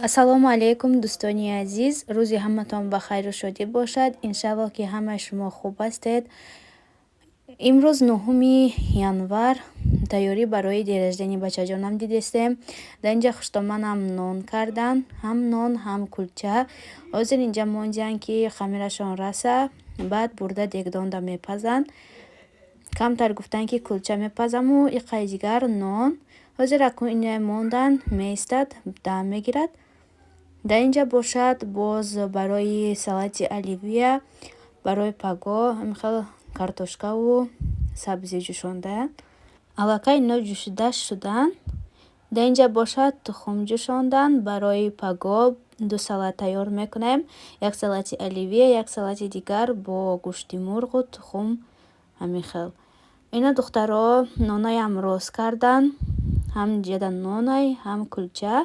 Ассалому алайкум, дӯстони азиз. Рӯзи ҳаматон ба хайру шодӣ бошад. Иншаллоҳ, ки ҳамаи шумо хуб ҳастед. Имрӯз 9 январ, тайёрӣ барои день рождения бачаҷонам дидестем. Дар инҷа хуштоманам нон кардан, ҳам нон, ҳам кулча. Ҳозир инҷа мондиянд, ки хамирашон раса, баъд бурда дегдонда мепазанд. Камтар гуфтанд, ки кулча мепазаму иқай дигар нон. Ҳозир акнун иная мондан, меистад, дам мегирад. Дар инҷа бошад, боз барои салати оливье, барои пагоҳ ҳамихел картошкаву сабзӣ ҷӯшондаанд. Аллакай ино ҷӯшида шуданд. Дар инҷа бошад, тухм ҷӯшонданд. Барои пагоҳ ду салат тайёр мекунем: як салати оливье, як салати дигар бо гӯшти мурғу тухм ҳамин хел. Ино, духтаро, нонаям рост карданд. Ҳам ҷада нонай, ҳам кулча,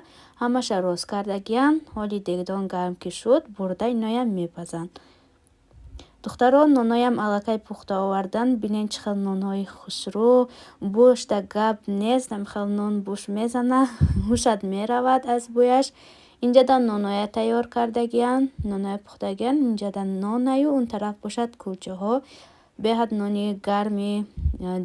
ҳамаша рост кардагиянд. Ҳоли дегдон гарм ки шуд, бурда иноям мепазанд. Духтаро, ноноям аллакай пухта оварданд. Бинед, чӣ хел нонҳои хушрӯ. Бӯшда гап нест, ҳамихел нон бӯш мезана, ҳушат меравад аз бӯяш. Инҷада ноноя тайёр кардагиянд, ноноя пухтагиянд. Инҷада нонаю, он тараф бошад, кулчаҳо. Беҳад нони гарми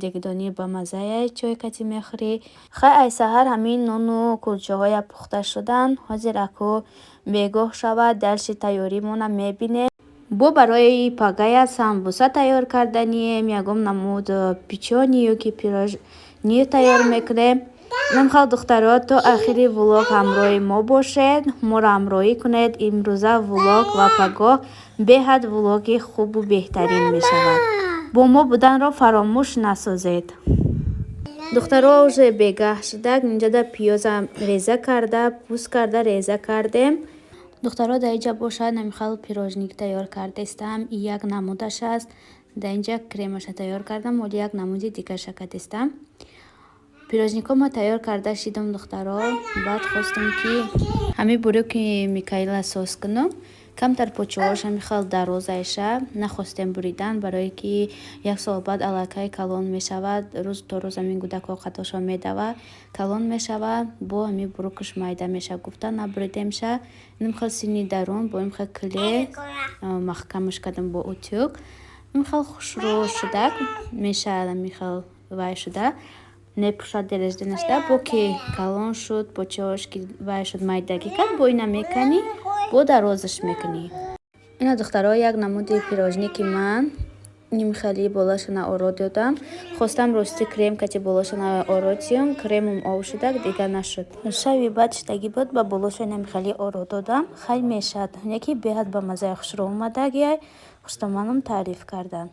дегдонӣ ба маззая, чой кати мехӯрӣ. Хай, ай саҳар ҳамин нону кулчаҳоя пухта шуданд. Ҳозир аку бегоҳ шавад, дальше тайёримона мебинем. Бо барои пагая самбуса тайёр карданием, ягон намуд печенье ё ки пирожни тайёр мекунем. Намхел, духтаро, то ахири влог ҳамроҳи мо бошед, моро ҳамроҳӣ кунед. Имрӯза влог ва пагоҳ беҳад влоги хубу беҳтарин мешавад. Бо мо буданро фаромӯш насозед. Духтаро, уже бегаҳ шудак. Инҷада пиёза реза карда, пӯст карда, реза кардем. Духтаро, дар инҷа бошад, намихел пирожник тайёр кардестам. Як намудаш аст. Дар инҷа кремаша тайёр кардам, оли як намуди дигарша кардестам. Пирожникҳо ма тайёр карда шидам, духтаро. Баъд хостам, ки ҳамин бурюки Микаила соз кунам. Камтар почаҳош ҳамихел дарозайша, нахостем буридан, барое ки як сол баъд аллакай калон мешавад. Рӯз то рӯз ҳамин гудакҳо қадошон медава, калон мешавад, бо ҳамин бурукаш майда мешавад гуфта, набуридемша. Инхел сини дарун бо инхел клей маҳкамаш кардам, бо утюг. Инхел хушрӯ шудак мешавад, ҳамихел вай шуда мепӯшад дережда нашуда. Бо ки калон шуд, почаҳош ки вай шуд, майдагӣ кард, бо ина меканӣ, бо дарозаш мекунӣ. Ина, духтаро, як намуди пирожники ман нимхели болошана оро додам. Хостам рости крем кати болошана оро диҳам, кремам об шудак, дигар нашуд. Шави баъд шудагӣ буд, ба болоша намхели оро додам. Хай, мешавад, яки беҳад ба маззаи хушрӯ омадагиай, хуштоманам таъриф карданд.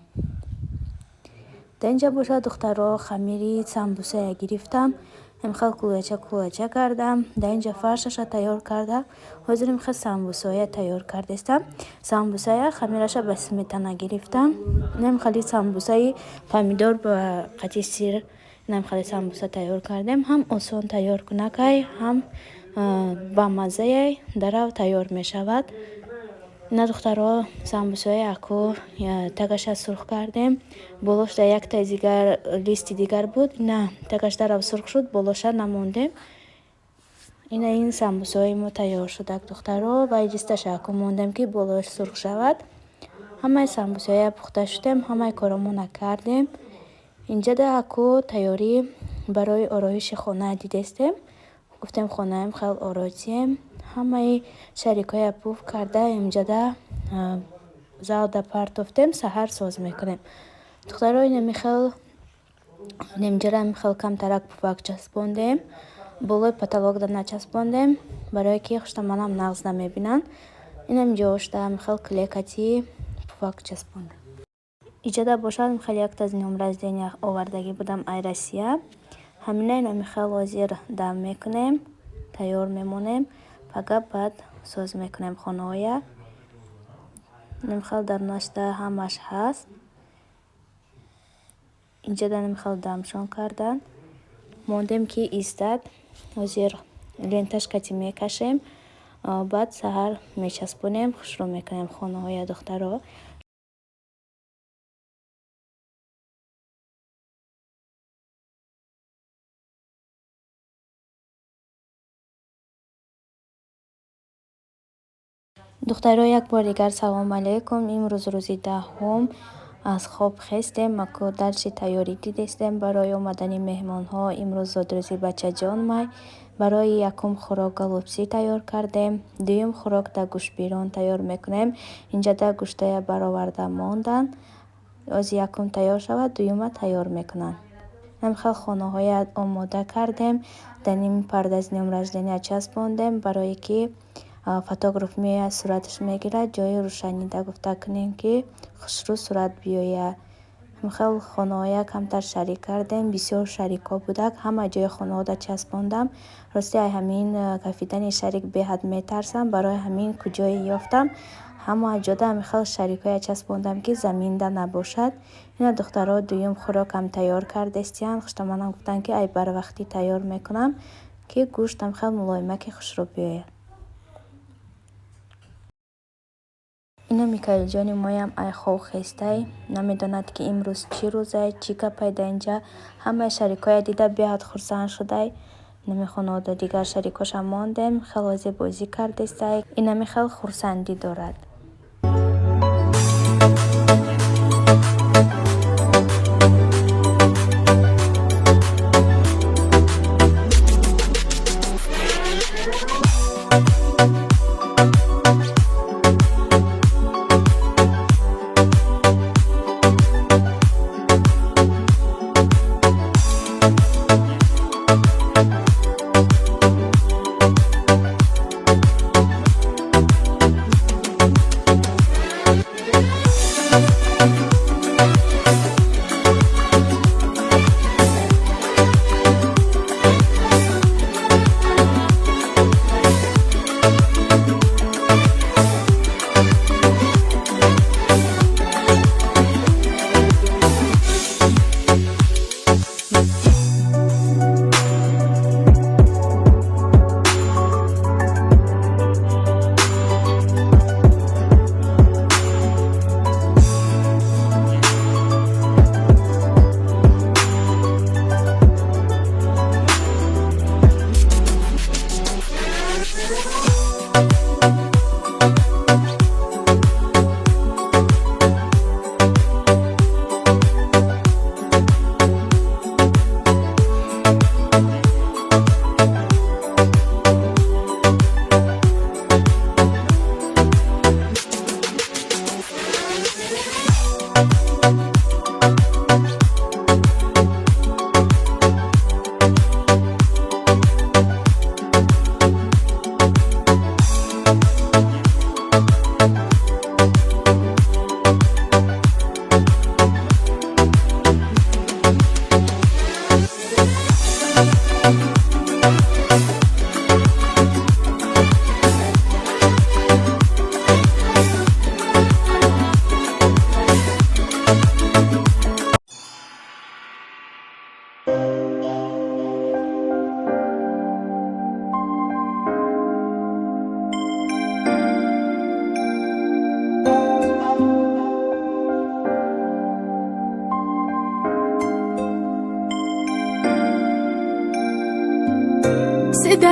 Дар инҷа бошад, духтаро, хамири самбусая гирифтам, имхел кулача кулача кардам. Дар инҷа фаршаша тайёр кардам. Ҳозир имхел самбусая тайёр кардестам. Самбусая хамираша ба сметана гирифтам. Намхели самбусаи помидор ба қати сир, намхели самбуса тайёр кардем. Ҳам осон тайёр кунакай, ҳам ба маззаяй, дарав тайёр мешавад. Ина, духтаро, самбусаи аку тагаша сурх кардем. Болошда якта дигар листи дигар буд, ина тагаш дарав сурх шуд, болоша намондем. Ина, ин самбусаҳои мо тайёр шудак, духтаро. Вай листаша аку мондем, ки болояш сурх шавад. Ҳамаи самбусаҳоя пухта шудем, ҳамаи коромона кардем. Инҷада аку тайёрӣ барои ороиши хона дидестем. Гуфтем, хонаам хел ороитием. Ҳамаи шарикҳоя пуф карда, инҷада залда партофтем, саҳар соз мекунем. Духтаро, инамихел нимҷара михел камтарак пуфак часпондем, болои потолокда начаспондем, барое ки хуштаманам нағз намебинанд. Инам ҷошта михел клей кати пуфак часпондем. Иҷода бошад, михел якта днём рождения овардагӣ будам ай Россия. Ҳамина ина михел ҳозир дам мекунем, тайёр мемонем, пага баъд соз мекунем хонаҳоя. Нимхел дарунашда ҳамаш ҳаст. Инҷода нимхел дамшон кардан мондем, ки истад. Ҳозир ленташ кати мекашем, баъд саҳар мечаспонем, хушрӯ мекунем хонаҳоя, духтаро. Духтаро, як бор дигар салом алейкум. Имрӯз рӯзи 10-ум, аз хоб хестем, маку дарси тайёрӣ дидестем барои омадани меҳмонҳо. Имрӯз зодрӯзи бачаҷон май. Барои якум хӯрок голубцы тайёр кардем, дуюм хӯрок да гӯштбирён тайёр мекунем. Инҷа да гӯштая бароварда монданд. Ози якум тайёр шавад, дуюма тайёр мекунанд. Ҳамхел хонаҳоя омода кардем. Дар ними парда с днём рождения часпондем, барое ки фотограф меояд, сураташ мегирад, ҷои рӯшанида гуфта кунем, ки хушрӯ сурат биёяд. Ҳамхел хонаҳоя камтар шарик кардем, бисёр шарикҳо будак, ҳама ҷои хонаҳода часпондам. Рости, ай ҳамин кафидани шарик беҳад метарсам, барои ҳамин куҷое ёфтам, ҳама ҷода ҳамихел шарикҳоя часпондам, ки заминда набошад. Ина, духтаро, дуюм хӯрокам тайёр кардестиянд. Хуштаманам гуфтанд, ки ай барвақтӣ тайёр мекунам, ки гӯшт ҳамхел мулоимаки хушрӯ биёяд. Ина, Микаилҷони моям ай хоб хестай, намедонад, ки имрӯз чӣ рӯзай, чӣ гапай. Дар инҷа ҳамаи шарикҳоя дида, беҳад хурсанд шудай. Инами хонавода дигар шарикҳошам мондем, хеле бозӣ кардестай, инами хел хурсандӣ дорад.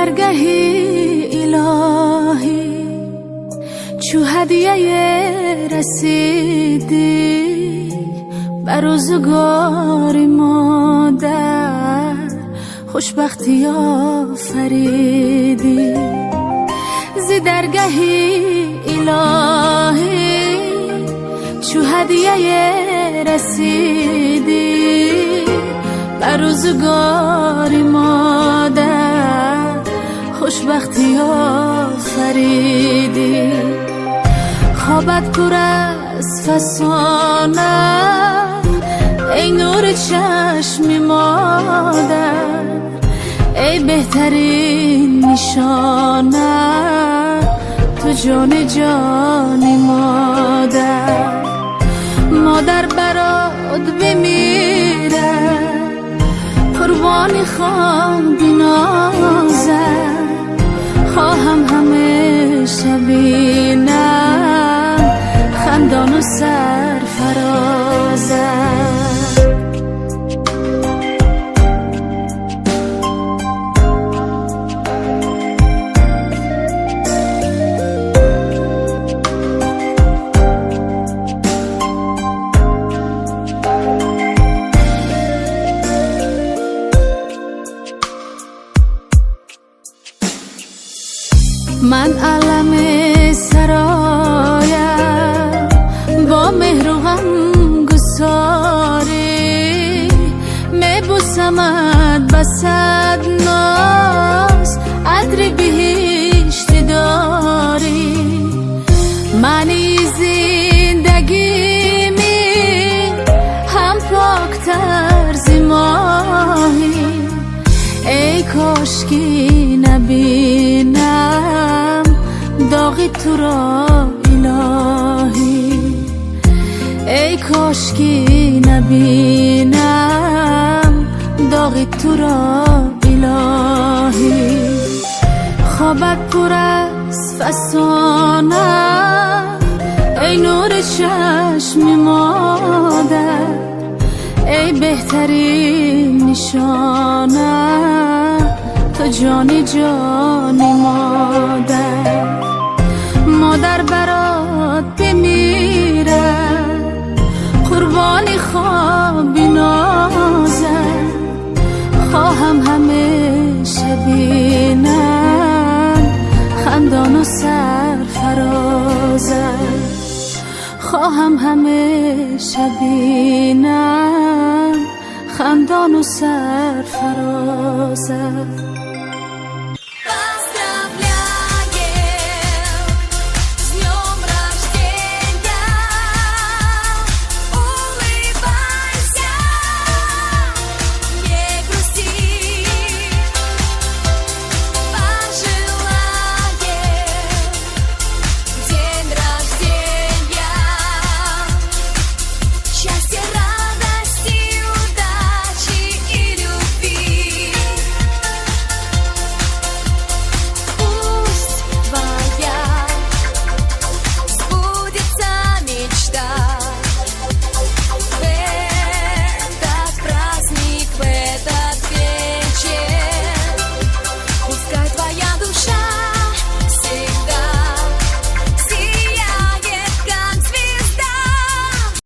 Даргаҳи илоҳӣ чу ҳадияе расидӣ ба рӯзгори модар, хушбахтӣ офаридӣ. Зи даргаҳи илоҳӣ чу ҳадияе расидӣ ба рӯзгори модар, хушбахтӣ офаридӣ. Хобат пур аз фасона, эй нури чашми модар, эй беҳтарин нишона, ту ҷони ҷони модар. Модар барот бимирад, қурбони хоби нозат, хоҳам ҳамеша бинам хандону сарфарозат. Ман алам сароям бо меҳру ғамгусорӣ, мебусамат ба сад ноз, атри биҳиштӣ дорӣ. Маънии зиндагими ҳам поктар зи моҳӣ. Эй кошки набинам доғи туро, илоҳӣ, эй кошки набинам доғи туро, илоҳӣ. Хобат пур аз фасона, эй нури чашми модар, эй беҳтарин нишона, ту ҷони ҷони модар. Модар барот бимирад, қурбони хоби нозат, хоҳам ҳамеша бинам хандону сарфарозат, хоҳам ҳамеша бинам хандону сарфарозат.